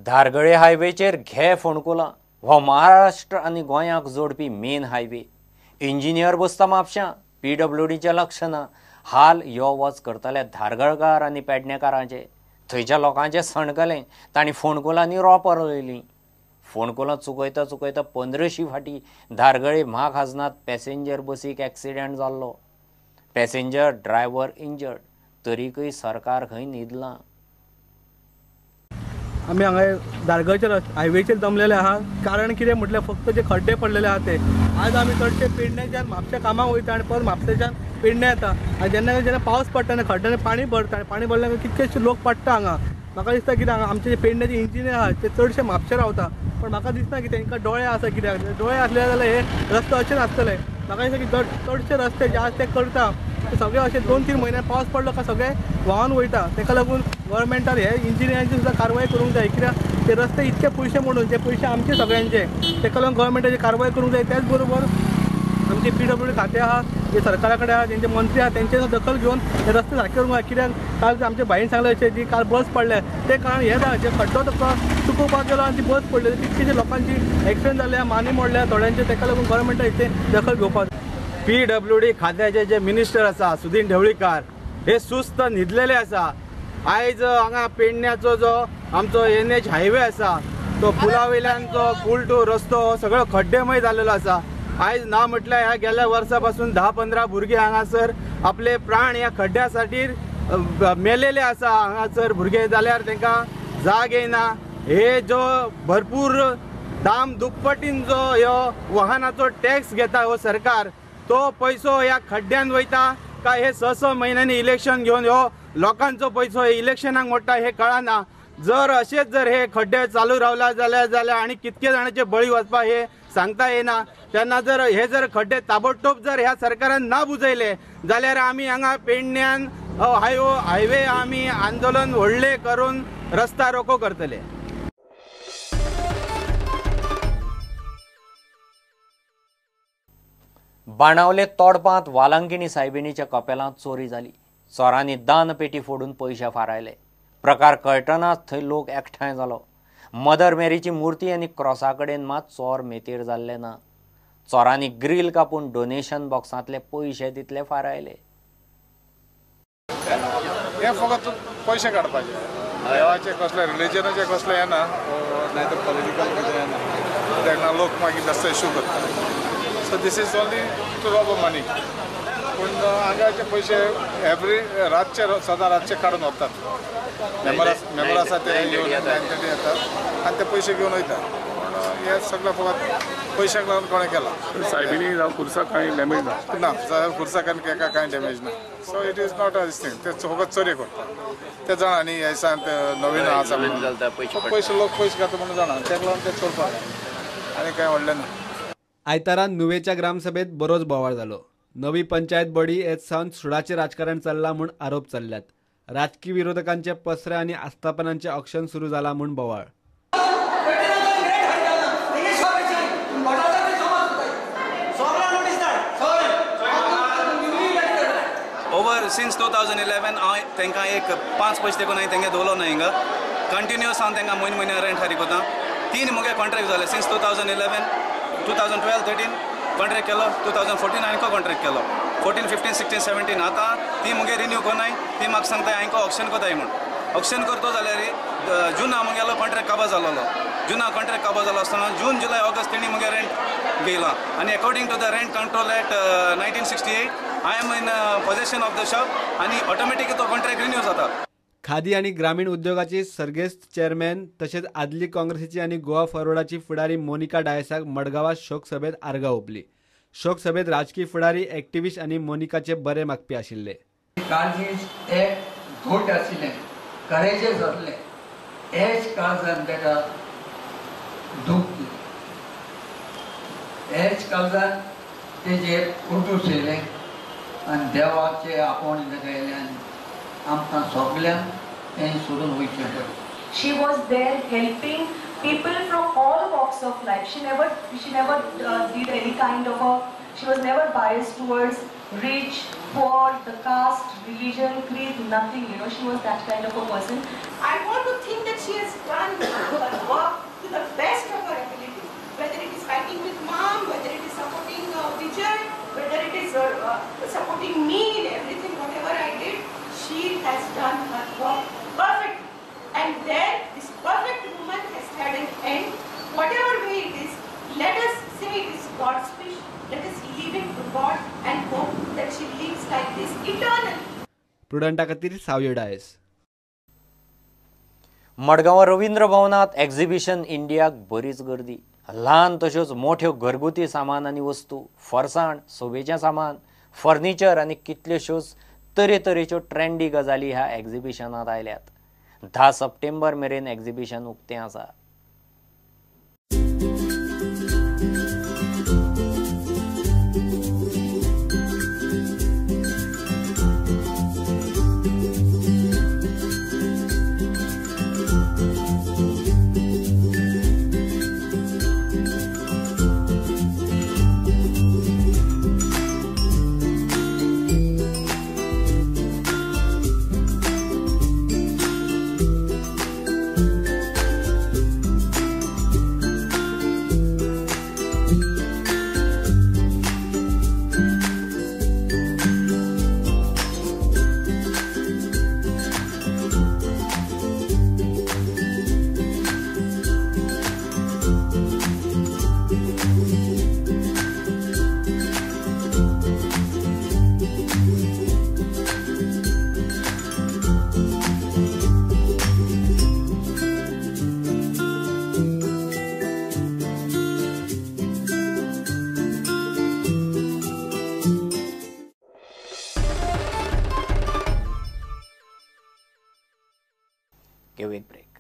धारगळे हायवेचेर घे फोंडकुलां. हो महाराष्ट्र आनी गोंयाक जोडपी मेन हायवे. इंजिनियर बसता म्हापश्यां, पीडब्ल्यूडीचें लक्ष ना. हाल यो वच करतले धारगळकार आनी पेडणेकारांचे. थंयच्या लोकांचें सणकलें, तांणी फोंडकुलांनी रोंपा रोयलीं. फोंडकुलां चुकयता चुकयता 1500 फाटी धारगळे म्हाखाजनात पॅसेंजर बसीक एक्सिडेंट जाल्लो. पॅसेंजर ड्रायव्हर इंजर्ड, तरीकय सरकार खंय न्हिदलां. आमी हांगा धारगळच्या हायवेचेर जमलेले आहा, कारण कितें म्हटल्यार फक्त जे खड्डे पडलेले आहा ते. आज आमी चडशे पेडण्याच्यान म्हापशा कामाक वयता आनी परत म्हापशेच्यान पेडण्या येता आनी जेन्ना जेन्ना पावस पडटा तेन्ना खड्ड्यांनी पाणी भरता आनी पाणी भरल्यार कितकेशे लोक पडटा हांगा. म्हाका दिसता कितें हांगा आमचे जे पेडण्याचे इंजिनियर आहा ते चडशे म्हापशे रावता, पण म्हाका दिसना की तांकां दोळे आसा. कित्याक दोळे आसले जाल्यार हे रस्ते अशे नासतले. म्हाका दिसता की चडशे रस्ते जे आसा ते करता ते सगळे अशे 2-3 म्हयने पावस पडलो काय सगळे व्हांवन वयता. ताका लागून गव्हर्मेंटान हे इंजिनियरांची सुद्दां कारवाय करूंक जाय, कित्याक ते रस्ते इतके पयशे म्हणून ते पयशे आमचे सगळ्यांचे, ताका लागून गव्हर्मेंटाची कारवाय करूंक जाय. त्याच बरोबर आमचे पीडब्ल्यूडी खातें आहा, जे सरकारा कडेन आहा, तेंचे मंत्री आहा, तेंचे दखल घेवन हे रस्ते सारके करूंक जाय. कित्याक काल आमच्या भाईन सांगलें अशें जी काल बस पडल्या ते कारण हें जालें, जे खड्डो तो चुकोवपाक गेलो आनी ती बस पडली, कितकेशे लोकांची एक्सिडंट जाल्या, मानी मोडल्या थोड्यांचे. ताका लागून गव्हर्मेंटान दखल घेवपाक. पीडब्ल्यूडी खात्याचे जे मिनिस्टर आसा सुदीन ढवळीकार हे सुस्त न्हिदलेले आसा. आयज हांगा पेडण्याचो जो आमचो NH highway आसा तो पुला वयल्यान जो पूल टू रस्तो सगळो खड्डेमय जाल्लेलो आसा. आयज ना म्हटल्यार ह्या गेल्या वर्सा पासून 10-15 भुरगे हांगासर आपले प्राण ह्या खड्ड्या खातीर मेलेले आसा. हांगासर भुरगे जाल्यार तांकां जाग येना. हे जो भरपूर दाम दुप्पटीन जो ह्यो वाहनाचो टॅक्स घेता हो सरकार, तो पैसो ह्या खड्ड्यान वयता काय हे 6-6 म्हयन्यांनी इलेक्शन घेवन ह्यो लोकांचो पैसो हे इलेक्शनाक मोडटा हे कळना. जर अशेंच जर हे खड्डे चालू रावला जाल्यार जाल्यार आनी कितके जाणांचे बळी वचपा हे सांगता येना. तेन्ना जर हे जर खड्डे ताबडतोब जर ह्या सरकारान ना बुजयले जाल्यार आमी हांगा पेडण्यान हायवे आमी आंदोलन व्हडलें करून रस्ता रोको करतले. बाणावले तोडपांत वालांकिणी सायबिणीच्या कपेलांत चोरी जाली. चोरांनी दान पेटी फोडून पयशे फारायले. प्रकार कळटनाच थंय लोक एकठांय जालो. मदर मेरीची मूर्ती आनी क्रॉसा कडेन मात चोर मेतेर जाल्ले ना. चोरांनी ग्रील कापून डोनेशन बॉक्सांतले पयशे तितले फारायले. हे फकत पयशे काडपाचे, देवाचे कसले रिलिजनाचे कसले येना, नाय तर पॉलिटिकल कितें येना, तेन्ना लोक मागीर जास्त इशू करता. So this is only to rob money. पूण हांगाचे पयशे एवरी रातचे सदां रातचे काडून व्हरतात. मेंबर आसा ते घेवन 9:30 येतात आनी ते पयशे घेवन वयतात. पूण हे सगळें फकत पयशांक लागून कोणें केलां. सायबिणी जावं खुर्साक कांय डॅमेज ना? ना, खुर्साक आनी केका कांय डॅमेज ना. So it is not a this thing. ते फकत चोरी करता ते जाणा न्ही, ह्या दिसान नवीन आसा म्हणून पयशे लोक पयशे खाता म्हणून जाणा, तेका लागून ते चोरपाक आनी कांय व्हडलें ना. आयतारा नुवेच्या ग्रामसभेत बरोच बोवाळ जालो. नवी पंचायत बॉडी येत सावन सुडाचें राजकारण चल्लां म्हूण आरोप चल्ल्यात. राजकी विरोधकांचे पसरे आनी आस्थापनांचें ऑक्शन सुरू जालां म्हूण बोवाळ. ओवर सिन्स 2011 हांव तांकां एक 5 पयशे देखून हांवें तेंगे दवरलो ना हिंगा. कंटिन्युअस हांव तांकां म्हयने म्हयन्या रेंट फारीक कोता. 3 म्हगे कॉन्ट्रॅक्ट जाले सिन्स 2011, 2012, 13 कॉन्ट्रॅक्ट केलो, 2014 हांवें कॉन्ट्रॅक्ट केलो, 14, 15, 16, 17. आतां ती मुगे रिन्यू कोनाय, ती म्हाका सांगताय हांवें ऑक्शन कोताय म्हूण. ऑक्शन करतो जाल्यार जूना मुगेलो कॉन्ट्रॅक्ट काबा जालोलो. जुना कॉन्ट्रॅक्ट काबा जालो आसतना जून, जुलय, ऑगस्ट तेणी मुगे रेंट घेयला. आनी according to the rent control act 1968 I am in possession of the shop आनी ऑटोमॅटिक तो कॉन्ट्रॅक्ट रिन्यू जाता. खादी आनी ग्रामीण उद्योगाची सर्गेस्त चेअरमॅन तशेंच आदली काँग्रेसीची आनी गोवा फॉरवर्डाची फुडारी मोनिका डायसाक मडगांवां शोकसभेत आर्गां ओंपली. शोकसभेत राजकी फुडारी, एक्टिविस्ट आनी मोनिकाचे बरे मागपी आशिल्ले. काळजीच एक घोट आशिल्लें, करेजस आसलें, हेच काळजान ताका दूख दिलें, हेच काळजान तेजेर उठूस येयलें आनी देवाचे आपोवणें ताका येयलें आनी आमकां सगल्यांक तें सोडून वयचें पडलें. She was there helping people from all walks of life. She never did any kind of a, she was never biased towards rich, poor, the caste, religion, creed, nothing, you know, she was that kind of a person. I want to think that she has done her work to the best of her ability, whether it is fighting with mom, whether it is supporting Vijay, whether it is supporting me in everything, whatever I did, she has done her work perfectly. And there, this perfect woman has had an end. Whatever way it is, let us say it is God's wish. Let us leave it to God and hope that she lives like this eternally. प्रुडंटा खातीर सावयो डायस. मडगांव रवींद्र भवनांत exhibition इंडियाक बरीच गर्दी. ल्हान तश्योच मोठ्यो घरगुती सामान आनी वस्तू, फरसाण, सोबेचें सामान, फर्निचर आनी कितल्योश्योच तरेतरेच्यो ट्रेंडी गजाली ह्या एक्झिबिशनांत आयल्यात. 10 सप्टेंबर मेरेन एक्झिबिशन उक्तें आसा. घेऊ एक ब्रेक.